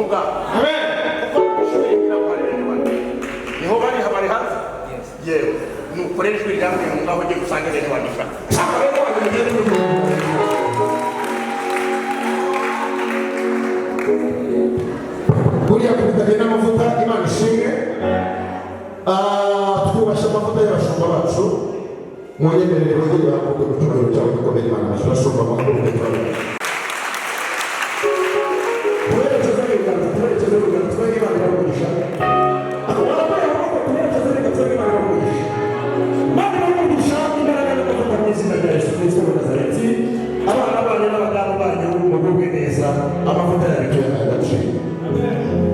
Ubwabo. Kuko ishuri ngira ngo hari bene wanyu niho bari, bari hanze. Yewe, nuko rero ijwi rirambwira ngo ngaho ugende usange bene wanyu sha. Ntabwo bene wanyu mugende muri. Buriya kubitanye n'amavuta, Imana ishimwe. Twubashye amavuta y'abashumba bacu. Munyemerere bongere bahaguruke mu cyubahiro cyabo gikomeye. Imana, abashumba muhaguruke, turabona. Tuberekeze ibiganza, tuberekeze ibiganza, twebwe Imana ibaha. Wambaye amaboko, tuberekeze ibiganza, twebwe Imana ibaha. Imana ibaha imbaraga n'amavuta mu izina rya Yesu Kristo wa Nazareti. Abana banyu n'abadamu banyu mugubwe neza, amavuta yawe tuyahaye agaciro.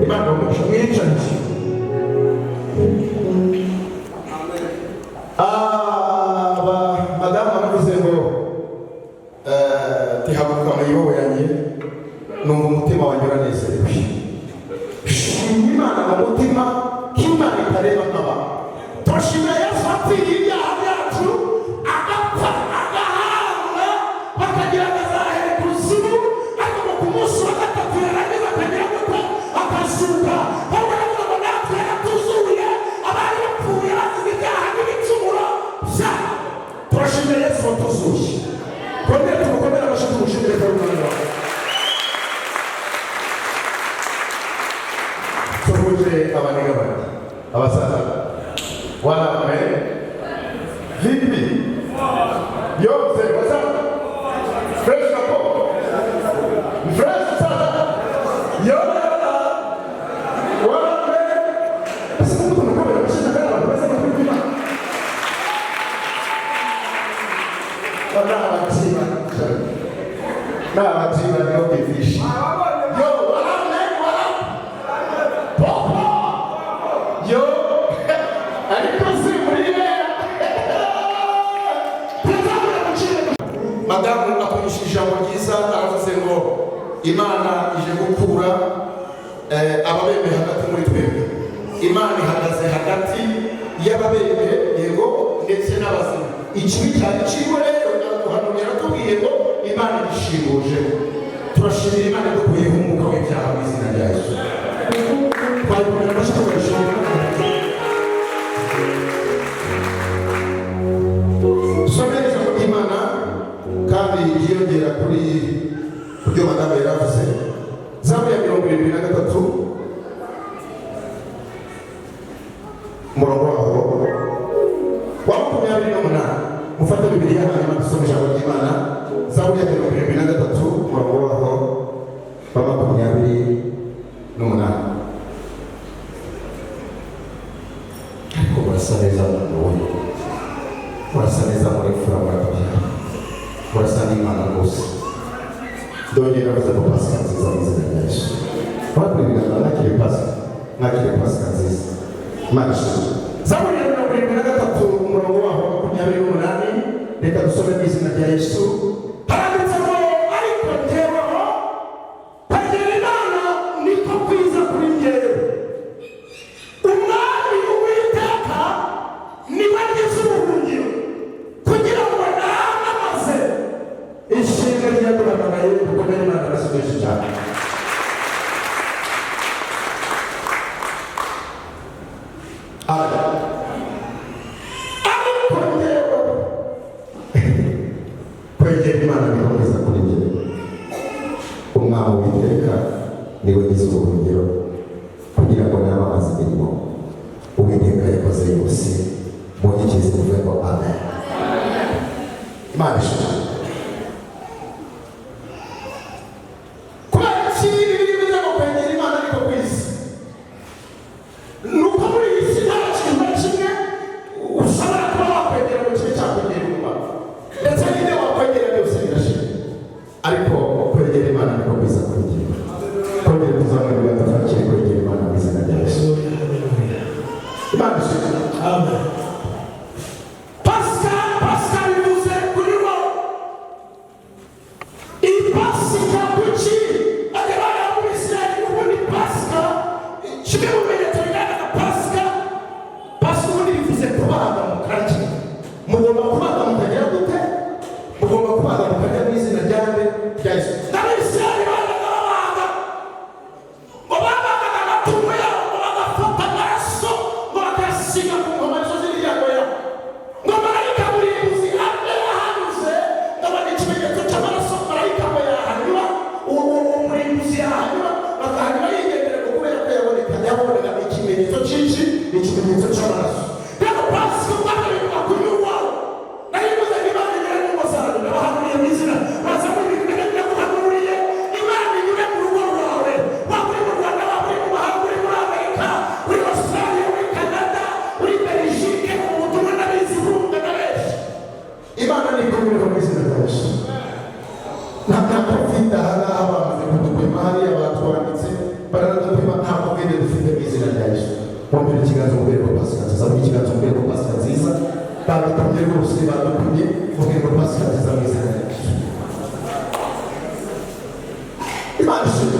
Imana ibaha. Mwicare. Aba madamu baravuze ngo tihaguruka mu yanjye, numva umutima wanjye uranezerewe. Shima Imana mu mutima ko Imana itareba nk'abantu. Turashimira Yesu wapfiriye ibyaha byacu, agapfa, agahabwa, bakagira ngo azahera ikuzimu, ariko ngo ku munsi wa gatatu yarangiza akagira gute? Akazuka. Pawulo aravuga ngo natwe yaratuzuye, abari bapfuye bazize ibyaha n'ibicumuro byabo. Turashimira Yesu watuzuye. Twongere tumukomere amashyi, tumushimire ko ari umwana wawe. Tuhuje abaniga banjye, abasaza waname. Vipi yo mzee, what's up? Fresh hapo, fresh sana. Yo waname, Ese mtu mukomere amashyi n'akandi abantu beza bakuri. Wana abatima n'abatima niho bivisha. Yo waname, waname popo Yo, ariko si muri. Tuzamure agaciro. Madamu akugisha ijambo ryiza, aravuze ngo Imana ije gukura ababembe hagati muri twebwe. Imana ihagaze hagati y'ababembe, yego, ndetse n'abazima. Ikibi cyane kirimo rero, araduhanura, yaratubwiye ngo Imana igishinguje. Turashimira Imana idukuyeho umwuka w'ibyaha mu izina rya Yesu. Twayikomera amashyi, tukayishimira. Some ijambo ry'Imana kandi ryiyongera kuri ku byo madamu yaravuze. Zaburi ya 73, umurongo waho wa 28. Mufate Bibiliya, hanyuma dusome ijambo ry'Imana. Zaburi ya 73, umurongo waho wa 28. Ariko murasa neza muntu we, murasa neza, muri fura, murakabyara, murasa n'Imana rwose. Ndongera bavuze ko Pasika nziza mu izina rya Yesu. Murakora ibiganza, mwakire Pasika, mwakire Pasika nziza. Imana ishimwe. Zaburi ya 73, umurongo waho wa 28, reka dusome mu izina rya Yesu. Haranditse ngo: "Ariko njyeweho kwegera Imana niko kwiza kuri njyewe. Umwami Uwiteka niwe ngize ubuhungiro kugira ngo namamaze Ishimwe ryaduhamagaye." Dukomere Imana amashyi menshi cyane. Amen. Ariko njyewe Kwegera Imana niko kwiza kuri njyewe. Umwami Uwiteka niwe ngize ubuhungiro kugira ngo namamaze imirimo Uwiteka yakoze yose. Munyikize, muvuge ngo amen. Imana ishimwe. Kubera iki Bibiliya ivuze ngo kwegera Imana ariko ku isi? Ni uko muri iyi si nta kintu na kimwe ushobora kuba wakwegera ngo kibe cyakwegera umumaro, Ndetse n'ibyo wakwegera byose birashira, ariko kwegera Imana niko kwiza kuri njyewe. Kongera tuzamura ibiganza, twakire kwegera Imana mu izina rya Yesu. Imana ishimwe. Pasika, Pasika bivuze kunyurwaho. Ikimenyetso cy'iki? Ni ikimenyetso cy'amaraso. Rero Pasika ubwabyo bivuga kunyurwaho. Nayivuze ngo Imana inyure mu ngo zanyu, ndabahanuriye mu izina. Baza muri ibi bintu ndaguhanuriye, Imana inyure mu rugo rwawe. Waba uri mu Rwanda, waba uri mu mahanga, uri muri Amerika, uri Australia, uri Canada, uri Belgique, mu butumwa n'abizi urumva na benshi. Imana ni ikunyurwa mu izina rya Yesu. Nta Covid aha ngaha, bamaze kudupima hariya, batwanditse baranadupima, nta Covid dufite mu izina rya Yesu. Mumpere ikiganza mubwire ko Pasika nziza, muhe ikiganza mubwire ko Pasika nziza. Badupimye rwose, badupimye, mubwire ko Pasika nziza mu izina rya Yesu. Imana ishimwe.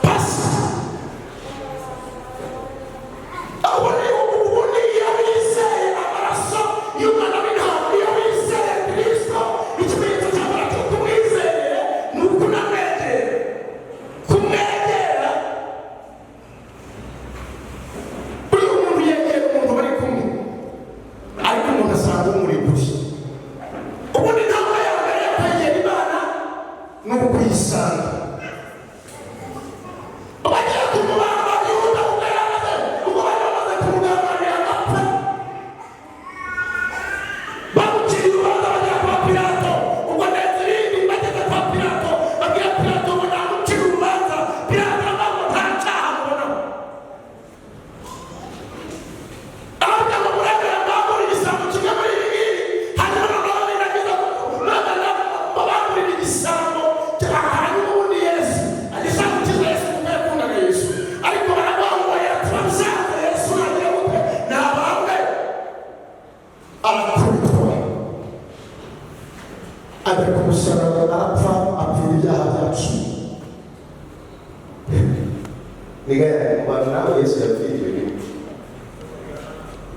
Pasika aho ni ubundi iyo wizeye amaraso y'umwana w'intama, iyo wizeye Kristo, ikimenyetso cya mbere cy'uko umwizeye ni uko unamwegera. Kumwegera, buriya umuntu yegera umuntu bari kumwe, ariko umuntu asanga umuri kure. Ubundi intambwe ya mbere yo kwegera Imana ni ukuyisanga. Bagiye kumubamba, Yuda ubwo yamaze, ubwo bari bamaze kumugambanira agapfa, bamuciriye urubanza, bagera kwa Pilato. Ubwo ndetse ibindi, bageze kwa Pilato, babwira Pilato ngo namucire urubanza. Pilato aravuga ngo nta cyaha mubonaho. Aravuga ngo muremera mbambura igisambo kimwe muri ibi ngibi. Hanyuma noneho nirangiza babamburira igisambo, hanyuma ubundi Yesu, igisambo cyiza, Yesu kuko yakundaga Yesu. Ariko baravuga ngo turabyanze, Yesu nagira gute? Nabambwe. Arakubitwa, ajya ku musaraba, arapfa, apfira ibyaha byacu. Niga mu bantu nawe Yesu yapfiriye rimwe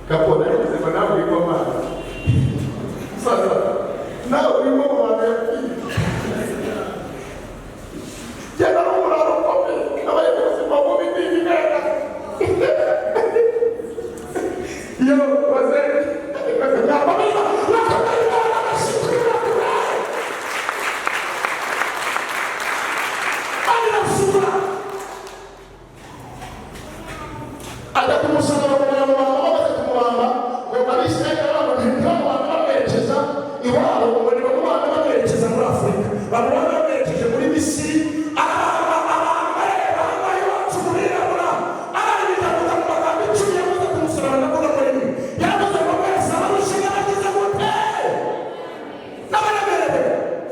kapo, narigeze ngo nawe urimo amazi. Sasa nawe urimo mu bantu yapfiriye. Genda n'umuraro ukomeye, nabaye mu buzima bubi n'ibimera. Yo wazee. Ajya ku musaraba, baramubamba. Bamaze kumubamba, ngo Abisirayeli baravuga ngo ntibamubambe bamwerekeza iwabo, ngo ntibamubambe bamwerekeza muri Afurika, bamubambe bamwerekeje muri Misiri. Arabamba, abantu bareba ahangaha iwacu mu birabura. Arangije avuga mu magambo 10 yavuze ku musaraba, ndavuga muri rimwe. Yaravuze ngo mwese abarushinga bagize gute n'abaremerewe,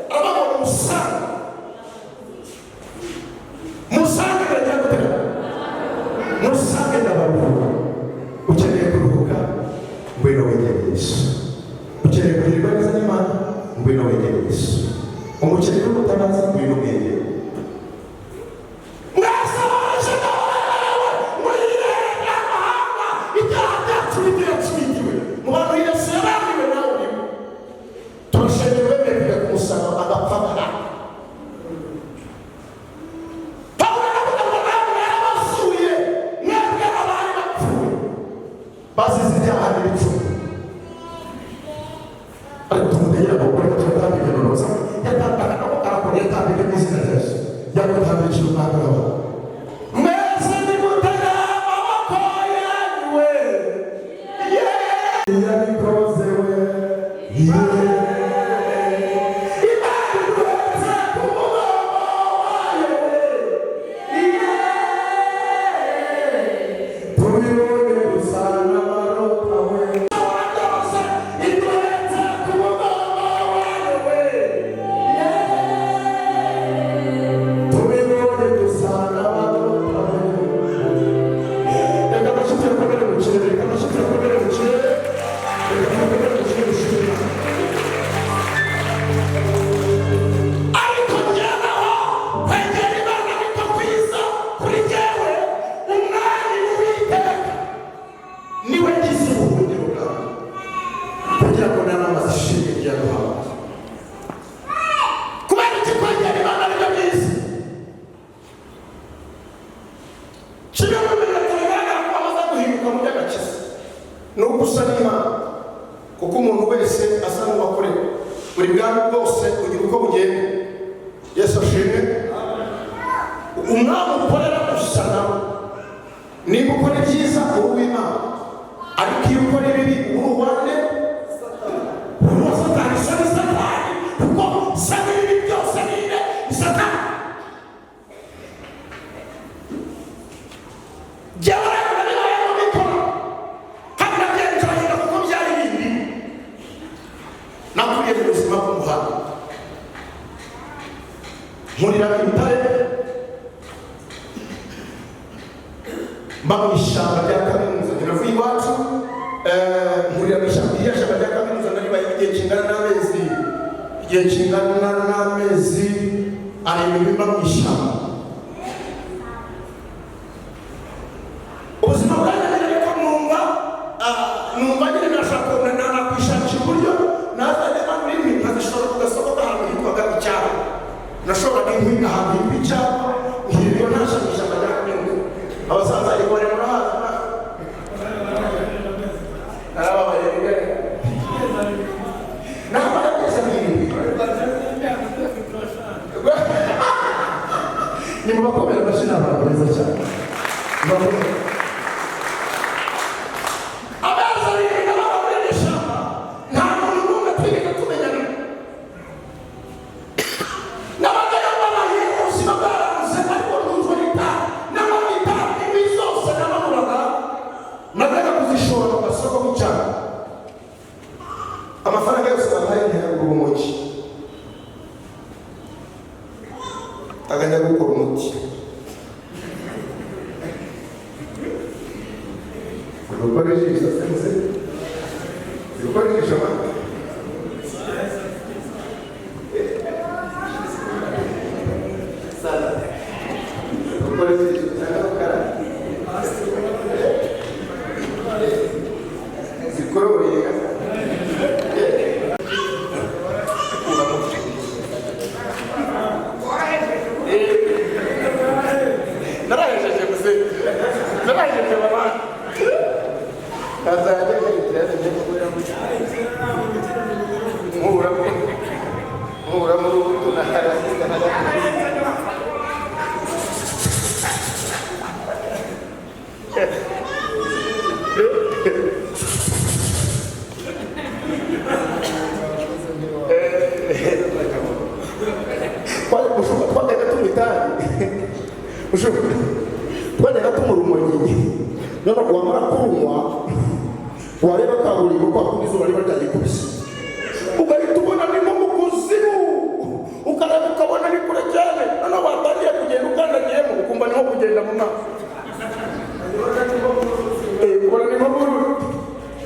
aravuga ngo musange, musange, bagira gute? Musange ndabaruhura. Ukeneye kuruhuka, ngwino wegere Yesu. Ukeneye kugirirwa neza n'Imana, ngwino wegere Yesu. Umukene n'umutabazi, ngwino umwegere. Mwese abarushinga n'abaremerewe, muyirebe amahanga, ibyaha byacu nibyo yatsindiwe. Mu bantu Yesu yabambiwe nawe urimo. Turashimira wemeye kujya ku musaraba agapfa agahanga. Pawulo aravuga ngo namwe yarabasuye, mwebwe abari bapfuye bazize ibyaha n'ibicumuro. Ariko tumutegera ngo kuri turatambika nonoza yatambika nako arakora, yatambika mu izina rya Yesu, yakutambikira umwami w'abantu. Mwese nimutega amaboko yanyu we. Yabikoze we. Imana iduhetse ku mugongo wayo we. Tubibone gusa n'amarota we. Byose iduhetse ku mugongo wayo we. Tubibone gusa n'amarota we. Reka amashyi akomere mu kirere, reka amashyi akomere mu kirere, reka akomere mu kirere ushimira. Ariko njyeweho kwegera Imana niko kwiza kuri jyewe. Umwami Uwiteka Niwe ngize ubuhungiro bwawe kugira ngo nanamaze ishimwe ryaduhawe. Kubera iki kwegera Imana aribyo byiza? Kimwe mu bimenyetso bigaragara ko wamaze guhinduka mu by'agakiza Ni uko usa n'Imana, kuko umuntu wese asa n'uwakorewe. Buri bwami bwose bugira uko bugenda. Yesu ashimwe. Umwami ukorera gusa nawe. Niba ukora ibyiza, uri uw'Imana, ariko iyo ukora ibibi, uri uwande? Uri uwa Satani. So ni Satani, kuko sa n'ibibi byose ninde? Ni Satani. Jyewe rero nabibayemo mikoro kandi nabyenjoyinga kuko byari bindi. Nakuriye mu buzima bw'umuhanda, nkurira i Butare, mba mu ishyamba rya kaminuza. Navuye iwacu, nkurira mu ishyamba, iriya shyamba rya kaminuza. Naribaye igihe kingana n'amezi 7 mba mu ishyamba. Ubuzima bwanjye, ariko numva nyine nashaka nakwishakira uburyo nazajya manura inkwi, nkazishora ku gasoko k'ahantu hitwaga Icyapa. Nashoraga inkwi ahantu hitwa Icyapa, nkirirwa ntasha mu ishyamba rya kaminuza. Abasaza ikore murahazi, narababaye nabaye amezi 7. Ni mu bakomera amashyi, ni abantu beza cyane. Amezi 7 nabaga muri iryo shyamba, nta muntu n'umwe twigeze tumenyana. Nabaga yambabaye, ubuzima bwaranze, ariko ntunzwe n'itabi. N'amanywa itabi, inkwi zose namanuraga najyaga kuzishora mu gasoko k'icyaro. Amafaranga yose bampaye ntiyagura urumogi, akajya gukora umuti. Gukora ijisho senze, gukora ijisho mama. Gukora ijisho cyangwa gukara zikororeye. Narahejeje muze, narahejeje mama, azajya nkuramo nkuramo urubuto narangiza. Mushumba, twajyaga tunywa itabi, mushumba, twajyaga tunywa urumogi. None wamara kurunywa, wareba kaburimbo kwa kundi izuba riba ryagikubise, ugahita ubona ni nko mu kuzimu, ukareba ukabona ni kure cyane. Noneho watangira kugenda ukandagiyemo, ukumva ni nko kugenda mu mazi. Ubona ni nko mu ruzi.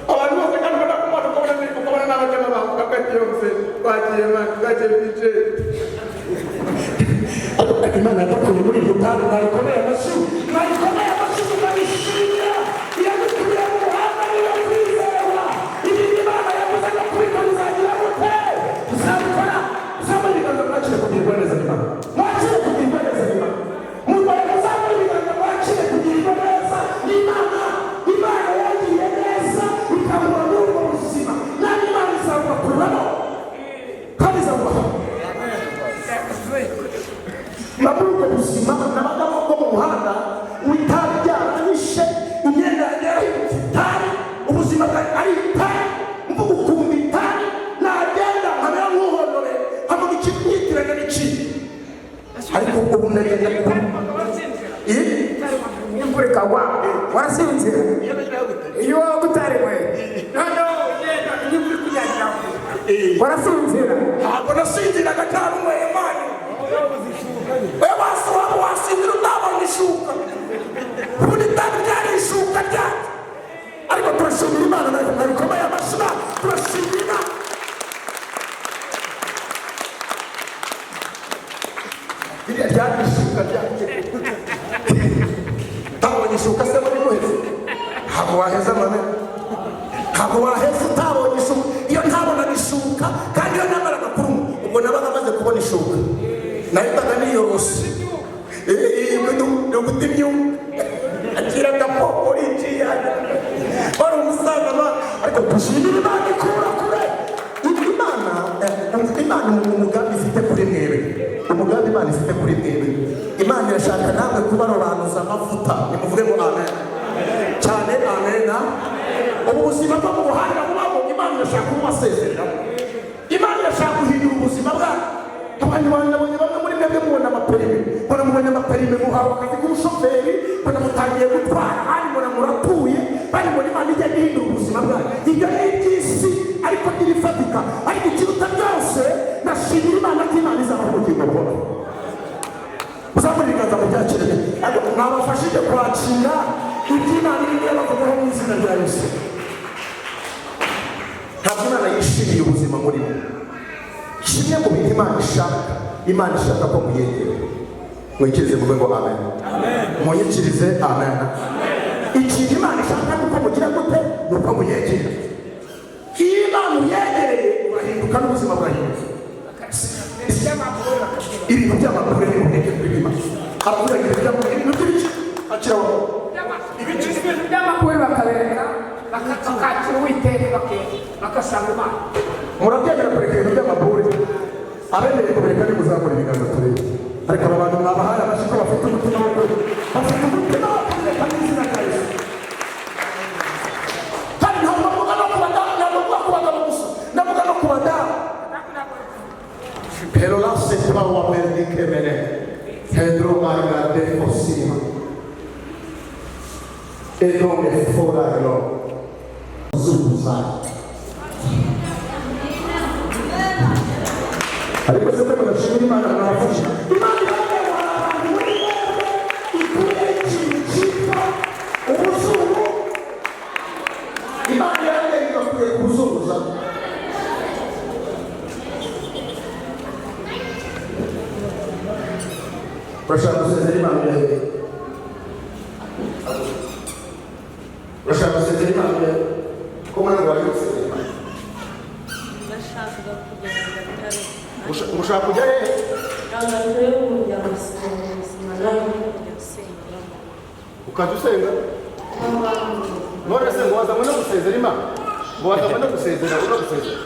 Abantu bose kandi ubona ku mazi, ukabona n'abajyama bawe bakatiye yose twagiye man, twagiye bicaye. Ariko Imana yadukuye muri iryo tabi. Mwayikomeye amashyi, mwayikomeye amashyi, tukabishimira. Iyadukuye mu muhanda niyo kwizerwa. Ibintu Imana yavuze no kubikora, izagira gute? Izabikora. Zamura ibiganza mwakire kugirwa neza n'Imana, mwakire kugirwa neza n'Imana. Mu Rwanda, zamura ibiganza mwakire kugirwa neza n'Imana. Imana yagiye neza ikabura muri ubwo buzima, nawe Imana izabubakuramo kandi izabubaha. Mba muri ubwo buzima nabagamo bwo mu muhanda w'itabi, ryaranyishe, imyenda yanjye yarahindutse itabi, ubuzima bwanjye ari itabi. Mvuga ukumva itabi, nagenda nkamera nk'uhondore, nkavuga ikimyitiranya n'ikindi. Ariko ubu ndagenda ubu. Imvura ikagwa warasinzira, iyo waba utariwe, noneho ugenda imvura ikunyagira, warasinzira. Ntabwo nasinziraga cyane unyweye man. We waba wasinzira utabonye ishuka? Ubundi itabi ryari ishuka ryacu. Ariko turashimira Imana nayo nabikomeye amashyi. Turashimira Imana. Ririya ryari ishuka ryacu. Utabonye ishuka se muri muheze? Ntabwo waheza mame, ntabwo waheza utabonye ishuka. Iyo ntabonaga ishuka kandi iyo namaraga kurunywa, ubwo nabaga maze kubona ishuka, nahitaga niyoroshe ni uguta imyuka akira agapopori iciye. Wari umusaza ma, ariko dushimira Imana ikura kure. Imana, Imana umugambi ifite kuri mwebwe, umugambi Imana ifite kuri mwebwe. Imana irashaka namwe kubarobanuza amavuta. Nimuvuge ngo amen cyane, amen. Ubu buzima bwo mu buhanga bubamo, Imana irashaka kububasezereramo. Imana irashaka guhindura ubuzima bwanyu. Abantu banabonye bamwe muri mwebwe mubona amaperime, mbona mubonye amaperime, muhawe akazi k'ubushoferi, mbona mutangiye gutwara, ahandi mbona muratuye, bari mbona Imana ijya ihindura ubuzima bwanyu. Ibyo ni iby'isi ariko ntirifatika. Ariko ikiruta byose, ndashimira Imana ko Imana izabaha ubugingo buhoraho. Muzamure ibiganza mu byakire. Ariko mwabafashije kwakira iby'Imana irimo irabavugaho mu izina rya Yesu. Ntabwo Imana yishimiye ubuzima murimo. Kimwe mu bintu Imana ishaka, Imana ishaka ko muyegera. Mwikirize, muvuge ngo amen. Munyikirize amen. Ikintu Imana ishaka ni uko mugira gute? Ni uko muyegera. Iyo Imana uyegereye, urahinduka n'ubuzima burahinduka. Ibintu by'amakuru ntiboneke kuri bima. Aravuga ngo ibintu by'amakuru, ibintu by'ibiki akira wowe. Ibintu by'amakuru bakabereka, bakakira Uwiteka, bagasanga Imana. Murabyemera kureka ibintu by'amabure? Abemereye kubireka nimuzamura ibiganza turebe. Ariko aba bantu mwabahaye amashyi ko bafite umutima wo kuri, bafite umutima wo kubireka mu izina rya Yesu. Kandi ntabwo mvuga no ku badamu, ntabwo mvuga ku bagabo gusa, ndavuga no ku badamu. Pero la se wa merdikemene Pedro margade osima Edome foraglo zuza. Ariko se ko ndashimira Imana mwafashe. Imana irareba abantu muri mwebwe ikuye ikintu cyitwa ubuzungu. Imana irareba igakwiye kuzunguza. Urashaka gusezera Imana irahebe? Urashaka gusezera Imana irahebe? Ko mwana waje gusezera Imana? Nashakaga kujya Nyagatare. Ushaka kujya hehe? Nyagatare y'umuryango ubuzima nawe kujya gusengeramo. Ukajya usenga? N'abandi. None se ngo wazanywe no gusezera Imana? Ngo wazanywe no gusezera, no gusezera?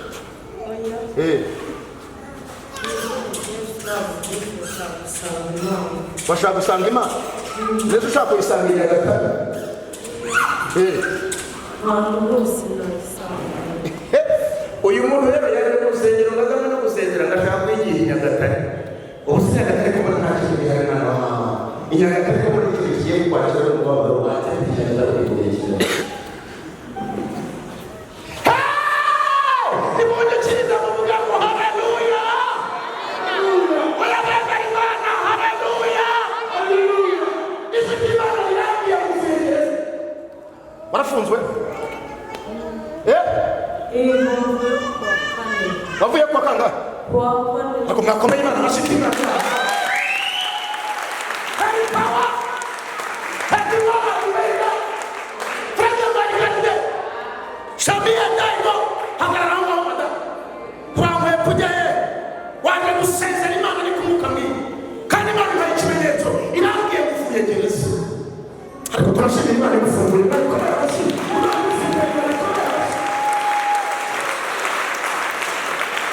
Oya. Eh. Bashaka gusanga Imana. Ndetse ushaka kuyisanga i Nyagatare. Eh. Abantu bose nayisanga. Uyu muntu rero yaje mu rusengero ngo azanywe no gusezera, ngo ashaka kwigira i Nyagatare. Ubu se Nyagatare ko mbona nta kintu gihari, mwana wa mama? I Nyagatare ko mbona ikintu kigiye kwakira n'umubabaro wanjye, i Nyagatare kirekire. Nimunyikirize muvuga ngo haleluya. Urabemera Imana, haleluya. Ijwi ry'Imana rirangiye gusengereza. Warafunzwe? Eh? Iyi mpamvu yo kuwa kane. Wavuye kwa kangahe? Kuwa kane. Ariko mwakomeye Imana amashyi y'Imana. Hari power. Hari power imbere. Frank Mbarigande. Shamia Daigo. Hagarara aho ngaho madamu. Kurambuye kujya he? Waje gusezera Imana ni kumwuka mwiza. Kandi Imana ibaha ikimenyetso. Irambwiye ngo uvuye gereza. Ariko turashimira Imana igufungurira. Imana ikomeye amashyi. Imana igufungurira, Imana ikomeye amashyi.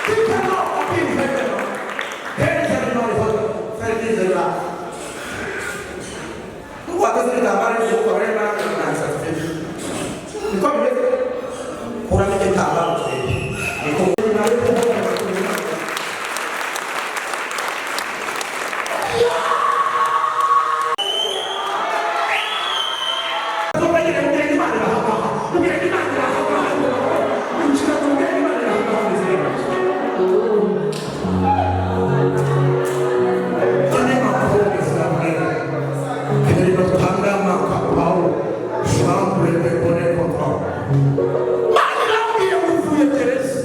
Tikano abiri hejuru. Niko bimeze. Kuramo igitambaro turebe. Niko. Imana irambwiye ngo uvuye gereza.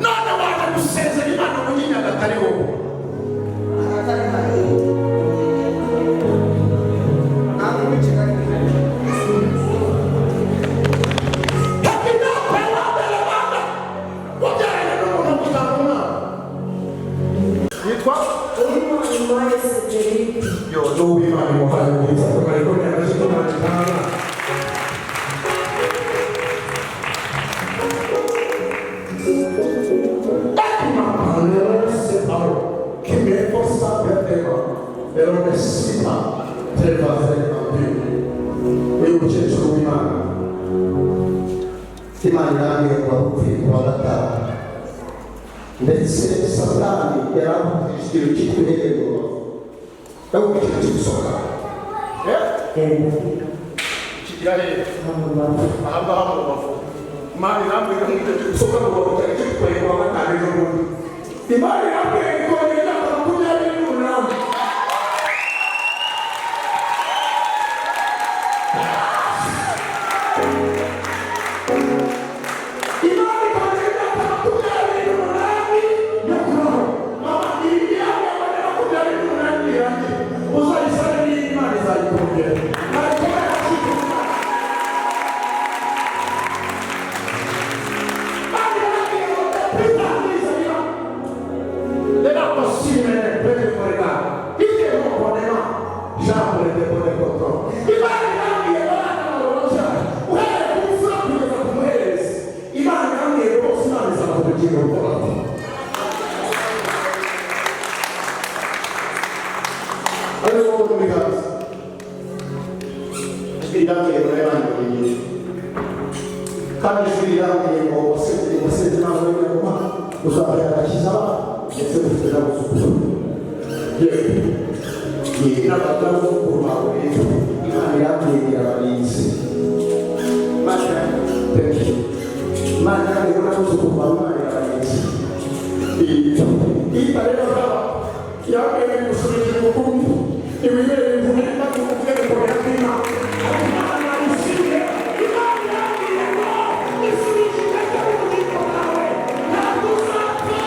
None waje gusezera Imana muri Nyagatare wowe. Yitwa Uwimana Cedric. yo n'uwimana imuhaye mwiza. Barikomeye amashyi y'Imana. Erone sima trevaze ambi. Uyu mukecuru w'Imana, Imana irambwiye ngo wapfuye ku wa gatanu, ndetse Satani yaramukije ikintu cyitwa ihembo, yamukije ikintu cy'ibisoka. Kigira hehe? Aha ngaha mu rubavu. Imana irambwira ngo icyo gisoka mu rubavu cyari gitwaye ku wa gatanu ejo bundi. Imana irambwiye ngo kongera imyaka 28. Imana ikongera imyaka 28 yo kubaho. Mama, iyi myaka 28 irangiye, uzayisabe n'iyi Imana izayikongera. Ntabwo yacika. Imana irambwiye ngo Peter nizanira Nella possibile per il komponema jambo ridebone control. Imana irambwiye abana baroroshya uhereye ku mfura kugeza ku muherezi. Imana irambwiye rwose, Imana izabaha ubugingo buhoraho. Ariko wowe muri hanze, ijwi rirambwiye ngo Imana ikumenyeshe, kandi ijwi rirambwiye ngo wasezeye wasezeye Imana w'Imana uzabera agakiza abana ndetse ufite n'abuzukuru. Yewe, n'abazukuru bawe rero Imana irambwiye irabarinze. Imana, thank you. Imana irambwiye ngo n'abuzukuru bawe Imana irabarinze. Iba rero baba yabwiye gusubira ubukungu ibibereye imvune maze ukuvuge ngo yakwima. Imana ishimwe. Imana irambwiye ngo isubije intege mu bugingo bwawe, ntabwo uzapfa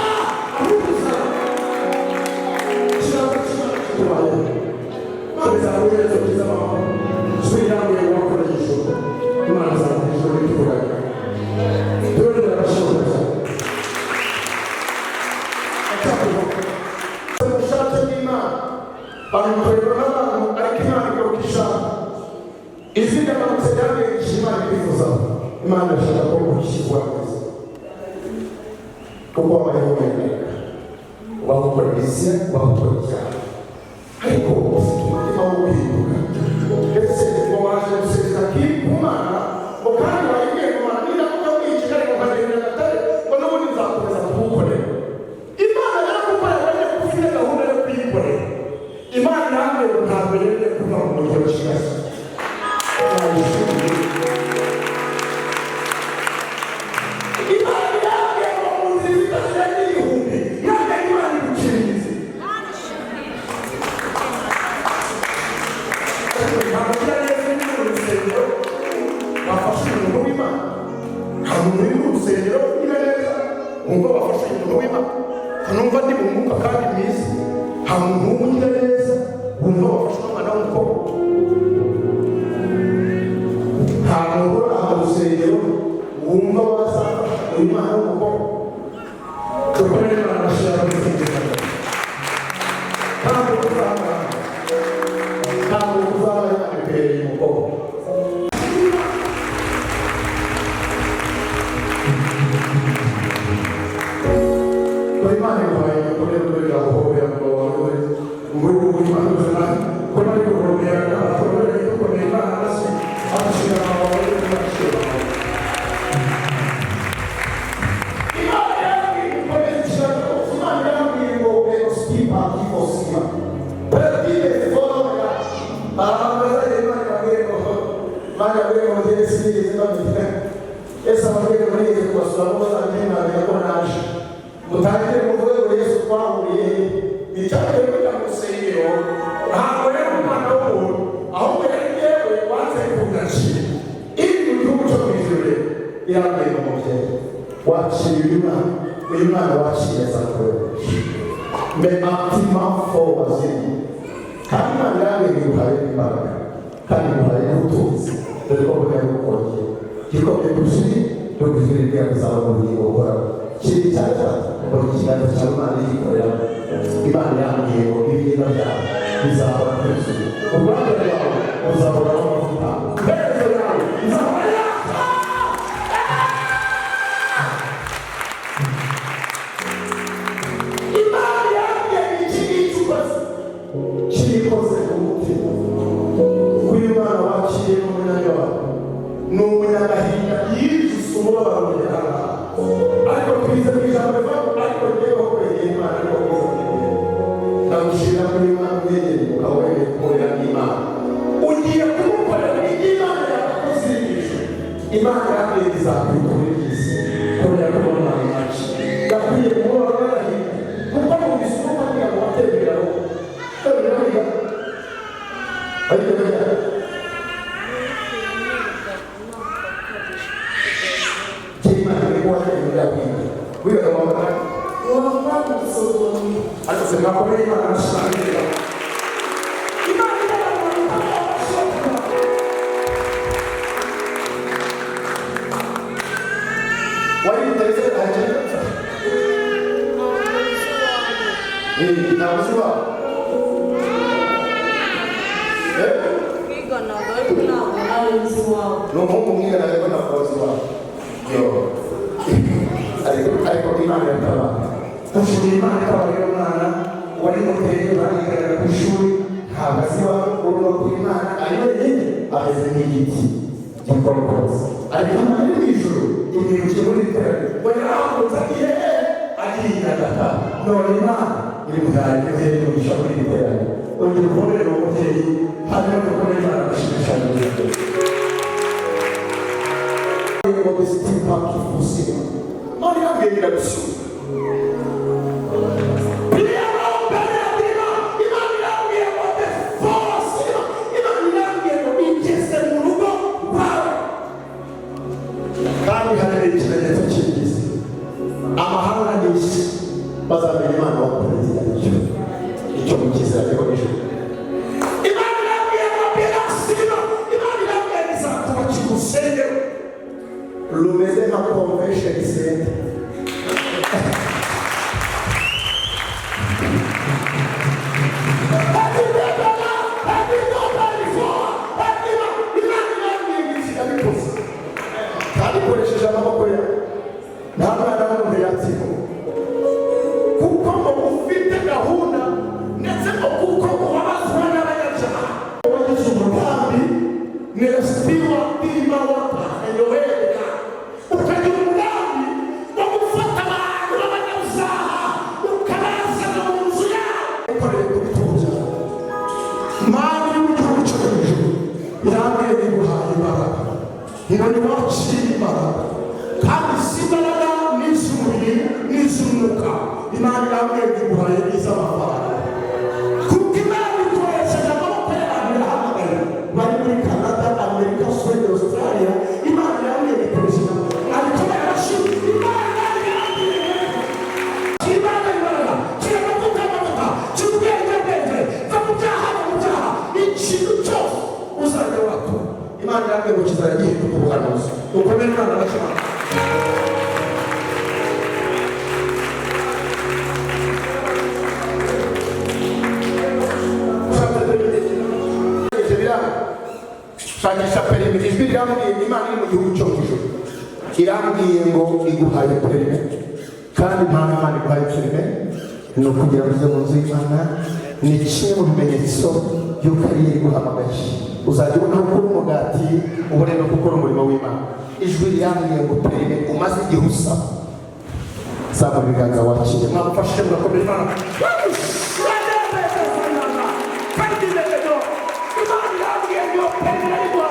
ahubwo uzaba. Ikirango cy'Imana kikubayeho. Imana izaguhereza byiza amahoro. Ijwi rirambwiye ngo wakoreye ijuru. Imana izaguha ijuru rituvuganye. Turongera abashoboye cyane. Ubushake bw'Imana babikorerwa n'abantu, ariko Imana ikora uko ishaka. Ijwi ryamanutse ryambwiye icyo Imana ibyifuzaho. Imana irashaka ko ukishyurwa neza kuko wabayeho wemerera wagukora isi, wagukora icyaha, ariko ufite umutima wo guhinduka, ndetse ngo waje gusenga kiri ku Mana, ngo kandi wayibwiye ku Mana niramuka mwica ariko ukagenda Nyagatare, ngo n'ubundi nzakomeza kuwukorera. Imana yaragukorera wajya kuba ufite gahunda yo kuyikorera. Imana irambwiye ngo ntabwo yemeye kuva mu mujyi wa Kigali. Imana irambwiye ngo mu nzira itazirenga igihumbi yajya Imana iguciriza. Ntabwo neza uri mu rusengero Bafashe umuntu w'Imana. Nta muntu uri mu rusengero ugira neza wumva bafashe umuntu w'Imana. Numva ndi mu mwuka kandi mwiza. Nta muntu w'umugira neza wumva bafashe umwana w'umukobwa. Nta muntu uri aha mu rusengero wumva wazafasha uyu mwana w'umukobwa. Dukomere Imana amashyi gusingiza. Ntabwo tuzaba, ntabwo tuzaba imbere y'umukobwa. Dore Imana iguhaye ibikorwa byo guhobera ngo wawe ngubu Imana ubuzima Ko bari guhobera abakomere dukomeye Imana amashyi abashyira wawe n'abashyira wawe. Imana yarambwiye gukomeza ikiganza kose. Imana yarambwiye ngo osipa kikosiba perdive follow. Ahantu bazajya Imana irambwiye ngo Imana irambwiye ngo ngende sinigeze mbamenya. Yesu amabwire ngo nigeze kubasura ngo bazamenye mwamenya ko naje. Mutangire muvuge ngo Yesu twahuriye he? Icyagiye kujya mu rusengero ntabwo yari umwana w'umuntu, ahubwo yari yewe wanze kugacira iri mu gihugu cyo mu ijuru. Rero irambwiye ngo mubyeyi wakiriye uyu mwana, uyu mwana wakiriye azakorera me antima fo waziri, kandi Imana irambwiye ngo iguhaye imbaraga kandi iguhaye n'ubutunzi. Dore ko mbona gukongera gikomeye kurusha ibi no kujurira kuzabona ubugingo buhoraho. Kiri icya gatatu, mbona ikiganza cya Imana yikoreramo. Imana irambwiye ngo ibyiza byawe bizahora byuzuye, urubanza rwawe ruzahoraho amavuta, iherezo ryawe rizahora yaka. Imana yarambwiye ngo iki ngiki ukoze Kikoze ku mutima kuko uyu mwana wakiriye n'umunyanya wawe ni umunyagahinda, yijuse umubabaro mu gihanga, ariko twize mu ijambo rivuga ngo ariko njyewe kwegera Imana ariko kwiza kwegera. Ndagushimira kuri Imana umwegereye, ukaba wemeye gukorera n'Imana, ugiye kumukorera ibyo Imana yakuzirisha. Imana yambwiye izakwitura ibyiza kubera ko umwana wacu yakwiye umubabaro n'agahinda, kuko numvise umwuka kugira ngo watemberaho tembera ariko burya cy'Imana ni kuba watembera kwiga wigaga mu wa kane. Uwa kane secondaire. Ariko se mwakomeye Imana mushimangira. Imana ibabarira. Wari uteze hakiri. Ntabwo nzi iwabo. Ntabwo uzi iwabo. Twiganaga ariko ntabwo nari nzi iwabo. Ni umuhungu mwigana ariko ntabwo uzi iwabo. Yo, ariko Imana iratabara. Dushimira Imana itabarira umwana wari muteye, bariganaga ku ishuri, ntabwo azi iwabo. Urumva ko Imana ari wenyine, ameze nk'igiti gikorokotse, ariko Imana iri mu ijuru imwibukiye muri iri teraniro ngo yarahagurutse agiye he? Agiye i Nyagatare. None Imana iri muhaye umugisha muri iri teraniro. Ongera ukomere uwo mubyeyi, hanyuma dukomere Imana gushimisha ngo desitima kifusima. Imana irambwiye irabisubiza. Imana irambwiye ngo defosima. Imana irambwiye ngo igeze mu rugo rwawe. Kandi hari ikimenyetso cy'ibyiza, amahanga n'isi bazamenya Imana wakoreye icyo mukiza ariko ijuru. Imana irambwiye ngo birasima. Imana irambwiye ngo izakubakira urusengero rumeze nka convention center. Kandi ikoresheje amaboko yawe, nta mwana w'umuntu yatsimo, kuko ngo ufite gahunda, ndetse ngo kuko ubabazwa n'abanyabyaha. Wagize umugambi. Nesiwa ndima watayohera ukagira umugambi wo gufata abantu b'abanyabyaha ukabazana mu nzu yawe. Ukoreye ku bitugu byawe. Mana iri mu gihugu cyo hejuru irambwiye iguhaye imbaraga, ngo niwakire imbaraga, Kandi si imbaraga n'iz'umubiri n'iz'umwuka. Imana irambwiye iguhaye n'iz'amafaranga, Kuko Imana ikoresheje amaboko y'abantu irahamagaye bari muri Canada, Amerika, Sweden, Australia. Imana irambwiye ikoresheje ariko barashima Imana irambwiye. Imana imbaraga kiravuga amavuta cy'ubwenge bwenge va mu byaha no mu byaha, ikintu cyose uzajya watura. Imana irambwiye ngo kizajya gihinduka ubuhanuzi. Ukomere Imana abashimana. Shakisha perimi. Ijwi rirambwiye, Imana iri mu gihugu cyo mu ijuru irambwiye ngo iguhaye perimi, kandi impamvu Imana iguhaye perimi ni ukugira ngo uze mu nzu y'Imana. Ni kimwe mu bimenyetso y'uko ariyo iguhamagaye. Uzajya ubona aho ukura umugati, ubone no gukora umurimo w'Imana. Ijwi rirambwiye ngo perimi umaze igihe usaba, zamura ibiganza wakire. Mwamufashije mugakomera Imana. Imana irambwiye ngo perimi irayiguha.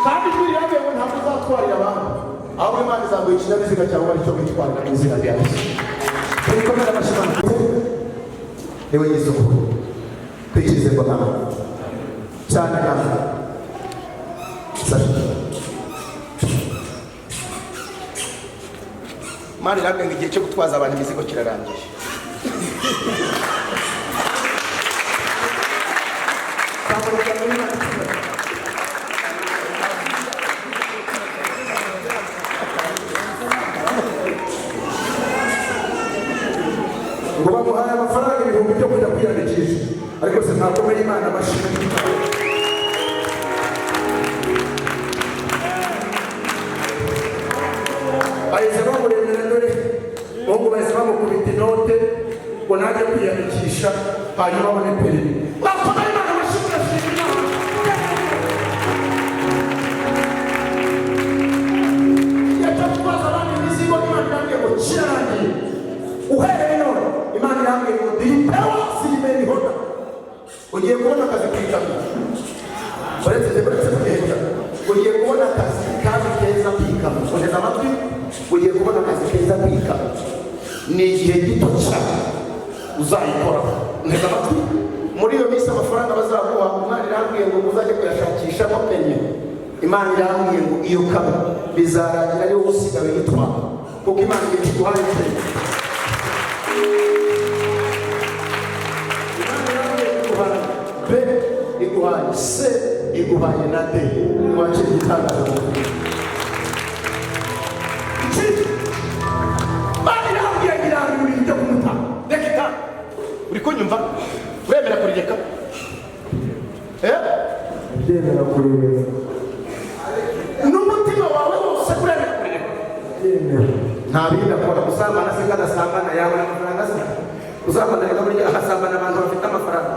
Kandi ijwi rirambwiye ngo ntabwo uzatwarira abandi, ahubwo Imana izaguha ikinyabiziga cyawe aricyo witwarira mu izina rya Yesu. Tubikomere amashyi Imana. Niwe Yesu ukuri twikirize ngo nawe cyane nawe Sasha. Imana irambwiye ngo igihe cyo gutwaza abantu imizigo kirarangiye. Ngo bamuhaye amafaranga ibihumbi byo kujya kwiyandikisha, ariko se ntakomeye Imana amashyi. Bahise bamuremera, dore umuhungu bahise bamukubita inote ngo najye kwiyandikisha. Hanyuma abone perimi. Bakomere Imana amashyi, turashima Imana. Igihe cyo gutwaza abandi imizigo, Imana irambwiye ngo kirarangiye. Uhereye none, Imana irambwiye ngo diripewa sirimerihoda, ugiye kubona akazi ku ikamyo. Uretse kugenda, ugiye kubona akazi kandi keza ku ikamyo. Uteze amatwi, ugiye kubona akazi keza ku ikamyo. Ni igihe gito cyane uzayikora. Nteze amatwi, muri iyo minsi amafaranga bazaguha, Imana irambwiye ngo uzajye kuyashakishamo perimi. Imana irambwiye ngo iyo kamyo bizarangira ariwo usigaye uyitwara, kuko Imana igihe kiguhaye perimi. Imana irambwiye ngo iguhaye B, iguhaye C, iguhaye na D. Wakira igitangaza mu buzima. Ikindi, Imana irambwiye ngo irandura ibintu byo kumutanga. Reka itabi. Uri kunyumva? Uremera kurireka? Eh? Ndemera kurireka. N'umutima wawe wose uremera kurireka? Ndemera. Nta bindi akora. Gusambana se kadasambana yabona amafaranga se? Gusambana reka, burya ahasambana abantu bafite amafaranga.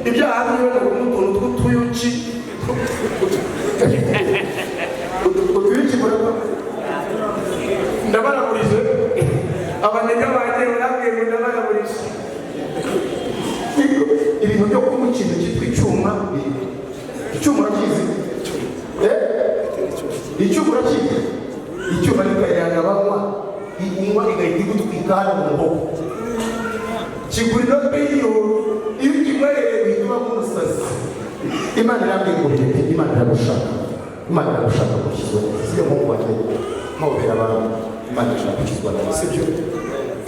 Ibyaha byiwe ni utuntu tw'utuyuki. Utuyuki murabona. Ndabaragurije abanega banjye, barambwiye ngo ndabaragurije. Ibintu byo kunywa ikintu cyitwa icyuma. Icyuma urakizi? Eh? Icyuma urakizi? Icyuma ni kayiranga banywa, unywa igahita igutwika hano mu muhogo. Kigura inote y'iyoro, iyo ukinywereye uhita uba nk'umusazi. Imana irambwiye ngo bireke. Imana iragushaka, Imana iragushaka gukizwa neza, sibyo muhungu wanjye? Mpobera abantu, Imana irashaka gukizwa neza, sibyo?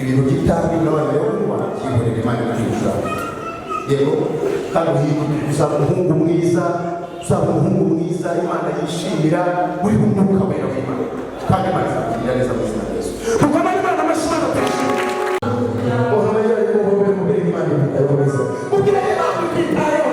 Ibintu by'itabi n'abana yo kunywa byihorera, Imana iragushaka. Yego, kandi uhinduke, uzaba umuhungu mwiza, uzaba umuhungu mwiza Imana yishimira, uri umwuka wera w'Imana, kandi Imana izakugirira neza mu izina rya Yesu. Dukomere Imana amashyi, Imana turashima. Muhobere, muhobere, muhobere. Imana ikwitayeho neza. Mubwire Imana ikwitayeho.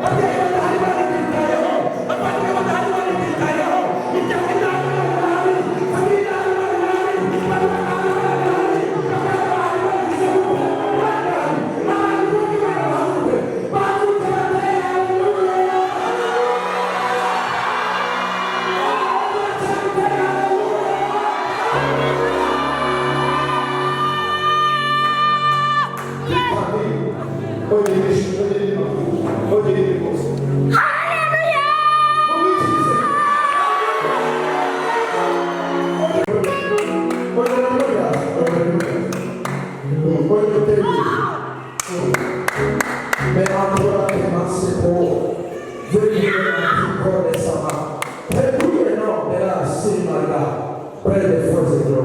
Ababyeyi badahari, Imana ikwitayeho. Abavandimwe badahari, Imana ikwitayeho. Imiryango idahari, Imana irahari. Famille idahari, Imana irahari. Abantu badahari, Imana irahari. Abana bahari, Imana igize gute? Imana irahari. Abantu Imana bahaguruke. Bahaguruke batere haleluya. Bahaguruke batere haleluya. Ongera rwose. Haleluya. Mais ancora che massimo venire sama per cui no era simala prende forse no.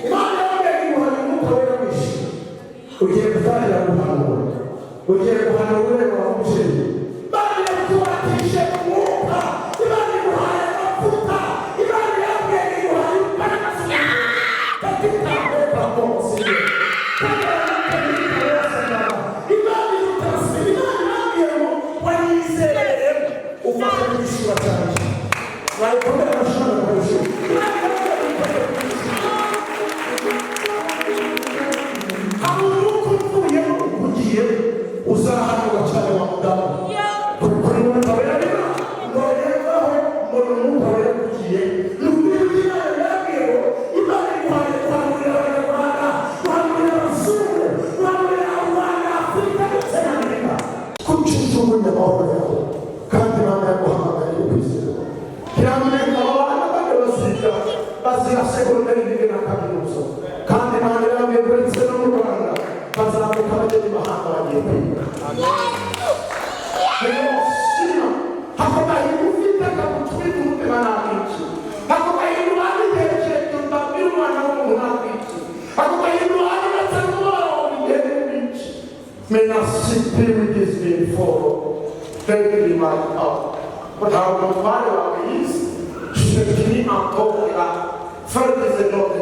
Imana yambwiye ngo hari umwuka wera mwinshi. Ugiye gutangira guhanura, ugiye guhanura ureba umubyeyi. Imana yakubatije umwuka, Imana iguhaye amavuta, Imana yambwiye iguhaye imbaraga katika Imana Imana irutasira. Imana irambwiye ngo wayizereremo ufashe n'igishura cyanjye wayikomera amashuri kurusha. Imana irambwiye ngo ufashe kugishura. Hari umwuka uvuyemo ugiye uzahanurwa cyane wa mudamu, kuko umwuka wera ngo rebaho mbona umwuka wera ugiye. Ni ukuri Imana irambwiye ngo Imana iguhaye guhanurira Abanyarwanda, guhanurira abazungu, guhanurira Rwanda, Afurika ndetse na Amerika. Kuki ujugunya amahoro yawe kandi Imana yaguhamagariye kwizera? Nyamuneka, abo bana bane baziga, baziga segonderi bige na kaminuza, kandi Imana irambwiye ngo uretse no mu Rwanda bazamuka bagera imahanga bagiye kwiga. Rero shima ako gahinda ufite kagutwika umutima nakiki, ako gahinda ubana igihe kirekire utabwira umwana w'umuntu nakiki, ako gahinda ubana ndetse n'umubabaro igihe n'ibiki. Mena sipiri disbin foro Thank you, my God. Ntabwo umutware wawe yize shekini antokira. Ferdinand.